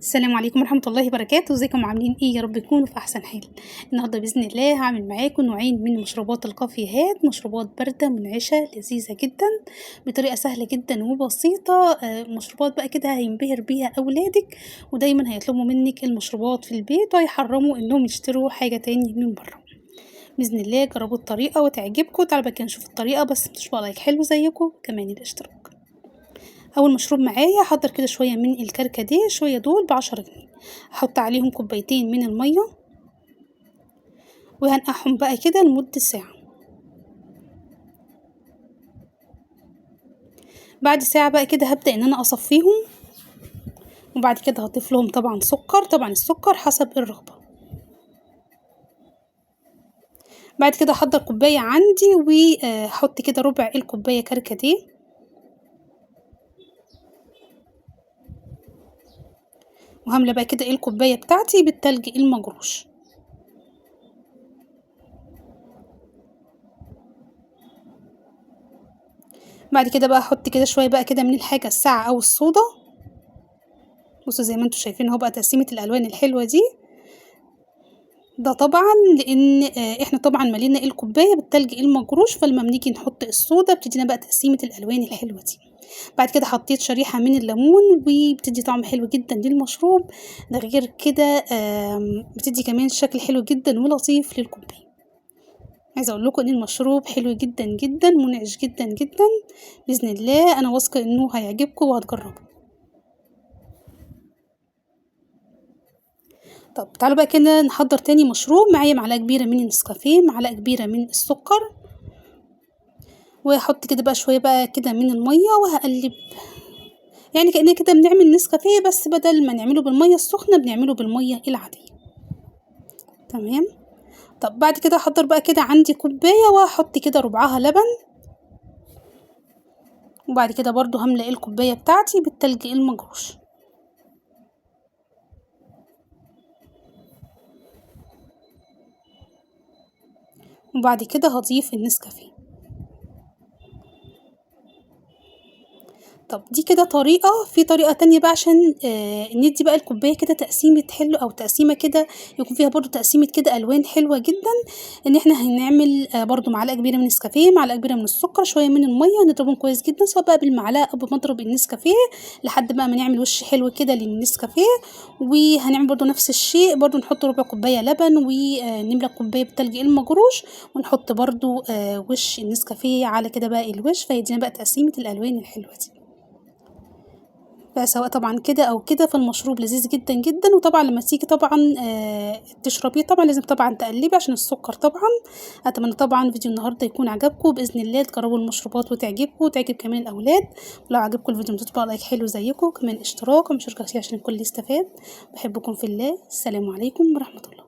السلام عليكم ورحمة الله وبركاته. ازيكم عاملين ايه؟ يا رب تكونوا في احسن حال. النهارده باذن الله هعمل معاكم نوعين من مشروبات الكافيهات، مشروبات باردة منعشه لذيذة جدا بطريقة سهلة جدا وبسيطة. مشروبات بقى كده هينبهر بيها اولادك، ودايما هيطلبوا منك المشروبات في البيت وهيحرموا انهم يشتروا حاجة تاني من بره. باذن الله جربوا الطريقة وتعجبكم. تعالوا بقى كده نشوف الطريقة، بس متنسوش بقى like حلو زيكم كمان الاشتراك. اول مشروب معايا هحضر كده شوية من الكركديه، شوية دول ب10 جنيه، هحط عليهم كوبايتين من المية وهنقعهم بقى كده لمدة ساعة. بعد ساعة بقى كده هبدا ان انا اصفيهم، وبعد كده هضيف لهم طبعا سكر، طبعا السكر حسب الرغبة. بعد كده هحضر كوباية عندي وهحط كده ربع الكوباية كركديه، وهملى بقى كده الكوباية بتاعتي بالتلج المجروش. بعد كده بقى احط كده شوية بقى كده من الحاجة الساقعه او الصودا. بصوا زي ما انتم شايفين اهو بقى تقسيمه الالوان الحلوة دي، ده طبعا لان احنا طبعا ملينا الكوباية بالتلج المجروش، فلما بنيجي نحط الصودا بتدينا بقى تقسيمه الالوان الحلوة دي. بعد كده حطيت شريحة من الليمون وبتدي طعم حلو جدا للمشروب، ده غير كده بتدي كمان شكل حلو جدا ولطيف للكوبايه. عايزه اقول لكم ان المشروب حلو جدا جدا، منعش جدا جدا، باذن الله انا واثقة انه هيعجبكم وهتجربوه. طب تعالوا بقى كده نحضر تاني مشروب. معايا معلقه كبيرة من النسكافيه، معلقه كبيرة من السكر، وهحط كده بقى شوية بقى كده من المية وهقلب، يعني كأننا كده بنعمل نسكافيه بس بدل ما نعمله بالمية السخنة بنعمله بالمية العادية. تمام. طب بعد كده هحضر بقى كده عندي كوباية وهحط كده ربعها لبن، وبعد كده برضو هملأ الكوباية بتاعتي بالتلج المجروش. وبعد كده هضيف النسكافيه. طب دي كده طريقة. في طريقة تانية بقى عشان ندي بقى الكوباية كده تقسيمة حلو، او تقسيمة كده يكون فيها برضو تقسيمة كده الوان حلوة جدا، ان احنا هنعمل برضو معلقة كبيرة من النسكافيه، معلقة كبيرة من السكر، شوية من المية، نضربهم كويس جدا سواء بقى بالمعلقة او بمضرب النسكافيه لحد بقى ما نعمل وش حلو كده للنسكافيه. وهنعمل برضو نفس الشيء، برضو نحط ربع كوباية لبن ونملى الكوباية بالتلج المجروش، ونحط برضو وش النسكافيه على كده بقى الوش، فيدينا بقى تقسيمة الالوان الحلوة دي. فسواء طبعا كده او كده فالمشروب لذيذ جدا جدا. وطبعا لما تيجي طبعا تشربيه طبعا لازم طبعا تقلبي عشان السكر طبعا. اتمنى طبعا فيديو النهارده يكون عجبكم، باذن الله تجربوا المشروبات وتعجبكم وتعجب كمان الاولاد. ولو عجبكم الفيديو متنسوش بقى like حلو زيكم، كمان اشتراك ومشاركة عشان الكل يستفاد. بحبكم في الله. السلام عليكم ورحمة الله.